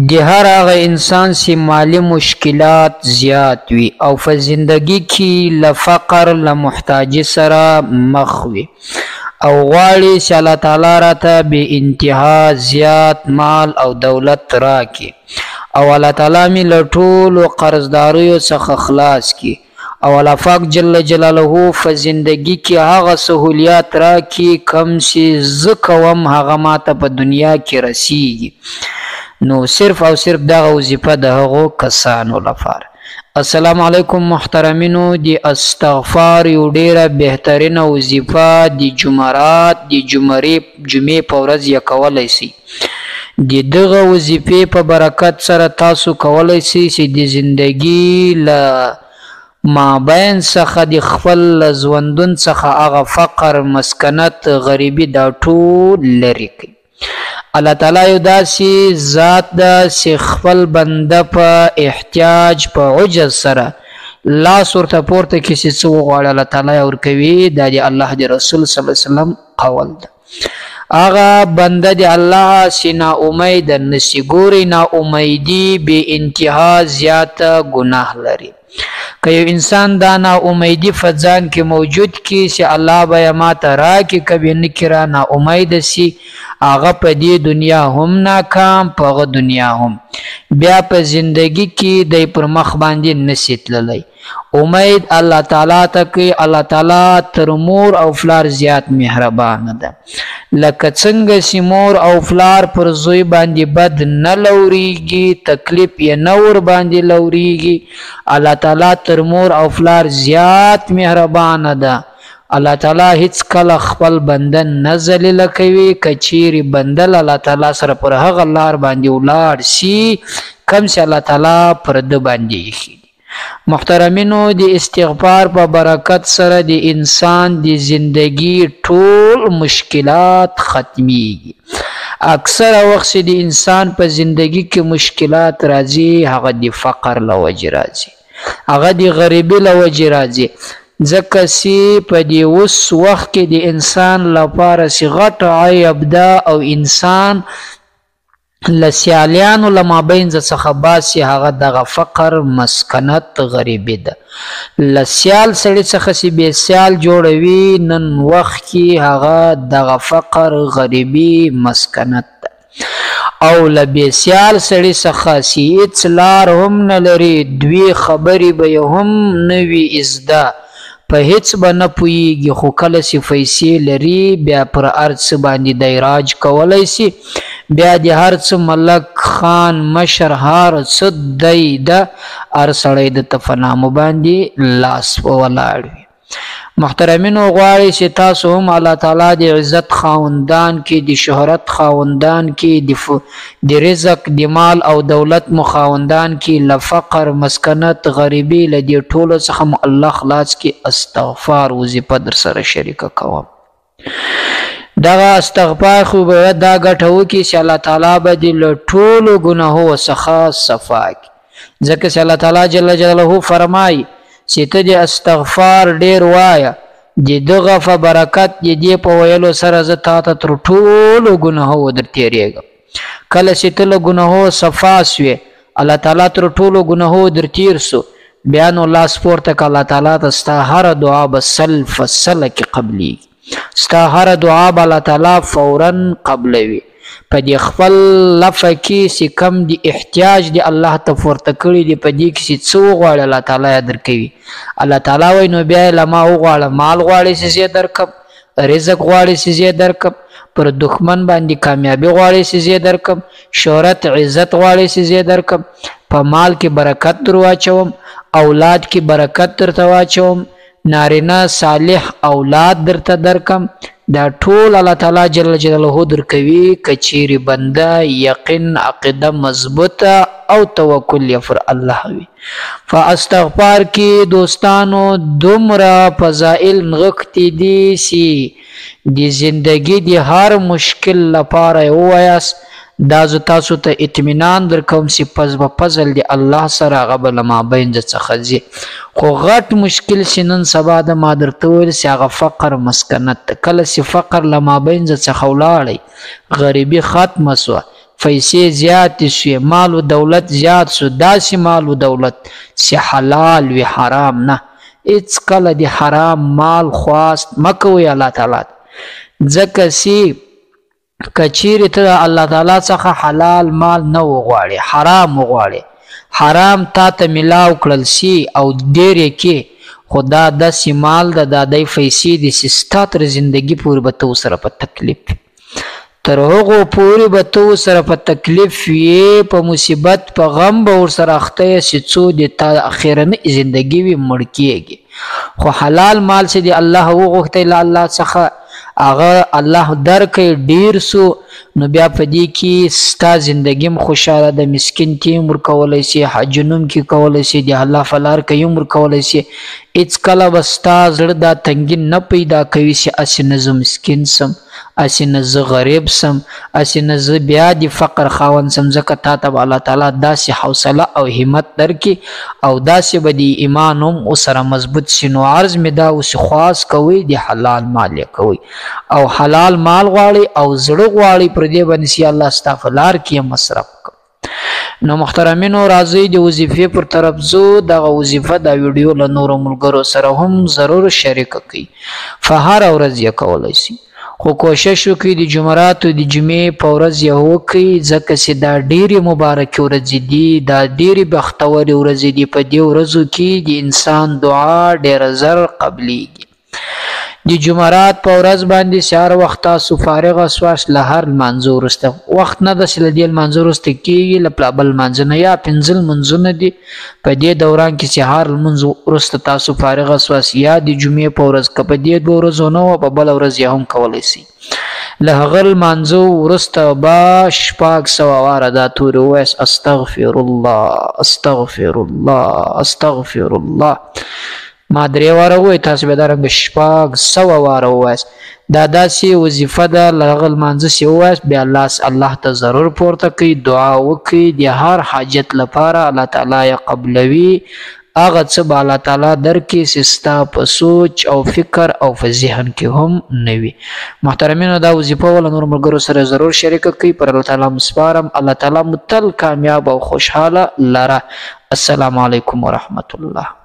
د هر هغه انسان چې مالي مشکلات زیات وي او په زندګي کې له فقر له محتاجي سره مخ وي او غواړي چې الله تعالی راته بې انتها زیات مال او دولت راکړي او الله تعالی مې له ټولو قرضداریو څخه خلاص کړي او الله پاک جل جلاله په زندګي کې هغه سهولیات راکړي کوم چې زه کوم هغه ماته په دنیا کې رسیږي. نو صرف او صرف دغه وظیفه د هغو کسانو لپاره. السلام علیکم محترمینو، د استغفار یو ډیره بهترینه وظیفه د جمعرات د جمعې په ورځ یې کولی سئ. د دغه وظیفې په برکت سره تاسو کولی سئ چې د زندګي له مابین څخه د خپل ژوندون څخه هغه فقر، مسکنت، غریبي دا ټول لرې کړئ. الله تعالی یو داسې ذات ده چې خپل بنده په احتیاج په عجز سره لاس ورته پورته کړي چې څه وغواړي الله تعالی یې ورکوي. دا د الله د رسول صلی الله علیه وسلم قول ده. هغه بنده د الله چې نا امیده نه سي، ګوري نا امیدي بې انتها زیاته ګناه لري. که یو انسان دا نا امیدي په ځان کې موجود کړي چې الله به یې ماته راکړي، که به نه کړي را نا امیده سي، هغه په دې دنیا هم ناکام، په هغه دنیا هم بیا په زندګي کې دی پر مخ باندې نسي تللی. امید الله تعالی ته کوي. الله تعالی تر مور او فلار زیات مهربانه ده. لکه څنګه چې مور او فلار پر زوی باندې بد نه لورېږي، تکلیف یې نه ورباندې لورېږي، الله تعالی تر مور او فلار زیات مهربانه ده. الله تعالی هیڅ کله خپل بنده نه ذلیله کوي. که چیرې بنده له الله تعالی سره پر هغه لار باندې ولاړ سي کوم چې الله تعالی پر ده باندې ایښي. محترمینو، د استغفار په برکت سره د انسان د زندگی ټول مشکلات ختمیږي. اکثره وخت چې د انسان په زندگی کې مشکلات راځي هغه د فقر له وجې راځي، هغه د غریبي له وجې راځي. ځکه چې په دې اوس وخت کې د انسان لپاره چې غټ عیب ده او انسان له سیالیانو له مابینځه څخه باسي هغه دغه فقر، مسکنت، غریبي ده. له سیال سړي څخه چې بې سیال جوړوي نن وخت کې هغه دغه فقر، غریبي، مسکنت ده. او له بې سیال سړي څخه چې هیڅ لار هم نه لري، دوې خبرې به یې هم نه وي زده، په هیڅ به نه پوهیږي، خو کله چې پیسې لري بیا پر هر څه باندې دی راج کولی سي، بیا د هر څه ملک، خان، مشر، هر څه دی ده، هر سړی د ته په نامه باندې لاس په ولاړ وي. محترمینو، غواړي چې تاسو هم الله تعالی د عزت خاوندان کې، د شهرت خاوندان کې، د رزق، د مال او دولت مو خاوندان کې، له فقر، مسکنت، غریبي له دې ټولو څخه مو الله خلاص کې استغفار وظیفه در سره شریکه کوم. دغه استغفار خو به دا ګټه وکړي چې الله تعالی به دې له ټولو ګناهو څخه صفا کړي. ځکه چې الله تعالی جل جلاله فرمایي چې ته د استغفار ډیر وایه، د دغه په برکت د دې په ویلو سره زه تا ته تر ټولو ګناهو در تېرېږم. کله چې ته له ګناهو صفا سوې، الله تعالی تر ټولو ګناهو در تېر سو، بیا نو لاس پورته که الله تعالی ته ستا هره دعا به سل په سله کې قبلیږي، ستا هره دعا به الله تعالی فورا قبلوي. په دې خپل لفه کې چې کم د احتیاج دی الله ته پورته کړي دي، په دې کې چې څه وغواړي الله تعالی یې درکوي. الله تعالی وایي نو بیا یې له ما وغواړه، مال غواړې چې زه یې درکړم، رزق غواړې چې زه یې درکړم، پر دښمن باندې کامیابي غواړې چې زه یې درکړم، شهرت عزت غواړې چې زه یې درکړم، په مال کې برکت در واچوم، اولاد کې برکت درته واچوم، نارینه صالح اولاد درته درکم. دا ټول الله تعالی جل جلاله درکوي که چیرې بنده یقین، عقیده مضبوطه او توکل یې پر الله وي. په استغفار کې دوستانو دومره فضائل نغښتي دي چې د زندګي د هر مشکل لپاره یې ووایاست. دا زه تاسو ته اطمینان درکوم چې په فضل د الله سره هغه به له مابینځه څخه ځي. خو غټ مشکل چې نن سبا ده ما درته وویل چې هغه فقر، مسکنت ده. کله چې فقر له مابینځه څخه ولاړی، غریبي ختمه سوه، پیسې زیاتې شوې، مال و دولت زیات شو، داسې مال و دولت چې حلال وي حرام نه. هېڅکله د حرام مال خواست مه کوئ الله تعالی، ځکه چې که چیرې ته د الله تعالی څخه حلال مال نه وغواړې، حرام وغواړې، حرام تا ته ملاو کړل شي او ډېر یې کې، خو دا داسې مال ده، دا دی پیسې دي چې ستا تر زندګي پورې به ته ورسره په تکلیف وې، تر هغو پورې به ته ورسره په تکلیف وې، په مصیبت په غم به ورسره اخته یې چې څو دې تا اخرنۍ زندګي وي مړ کېږي. خو حلال مال چې دې الله وغوښتی له الله څخه، هغه الله درکړي ډېر سو، نو بیا په دې کې ستا زندګي هم خوشحاله ده، مسکین ته هم ورکولی سي، حجونو کې کولی سي، د الله په لار کې هم ورکولی سي. هېڅکله به ستا زړه دا تنګي نه پیدا کوي چې هسې نه زه مسکین سم، هسې نه زه غریب سم، هسې نه زه بیا د فقر خاوند سم، ځکه تا ته به الله تعالی داسې حوصله او همت درکړي او داسې به د ایمان هم ورسره مضبوط سي. نو عرض مې دا اوس خواست کوئ د حلال مال یې کوئ او حلال مال غواړئ او زړه غواړئ پر دې باندې چې الله ستا په لار کې یې مصرف کړه. نو محترمینو راځئ د وظیفې پر طرف ځو. دغه وظیفه دا ویډیو له نورو ملګرو سره هم ضرور شریکه کړئ، په هره ورځ یې کولی سي، خو کوشش وکړئ د جمعراتو د جمعې په ورځ یې وکړئ، ځکه چې دا ډېرې مبارکې ورځې دي، دا ډېرې بختورې ورځې دي. په دې ورځو کې د انسان دعا ډېره زر قبلیږي. د جمعرات په ورځ باندې چې هر وخت تاسو فارغه سواست له هر لمانځه وروسته، وخت نه ده چې له دې لمانځه وروسته کېږي، له بل لمانځه نه، یا پنځه لمونځونه دي په دې دوران کې چې هر لمونځ وروسته تاسو فارغه سواست، یا د جمعې په ورځ، که په دې دوه ورځو نه وه په بله ورځ یې هم کولی سئ. له هغه لمانځه وروسته به 600 واره دا تورې ووایاست، استغفر الله استغفر الله استغفر الله. ما درې واره ووایي، تاسو به دا رنګه 600 واره ووایاست. دا داسې وظیفه ده، له هغه لمانځه چې ووایاست بیا لاس الله ته ضرور پورته کړئ، دعا وکړئ، د هر حاجت لپاره الله تعالی یې قبلوي. هغه څه به الله تعالی درکړي چې ستا په سوچ او فکر او په ذهن کې هم نه وي. محترمینو دا وظیفه له نورو ملګرو سره ضرور شریکه کړئ. پر الله تعالی مو سپارم، الله تعالی مو تل کامیاب او خوشحاله لره. السلام علیکم ورحمت الله.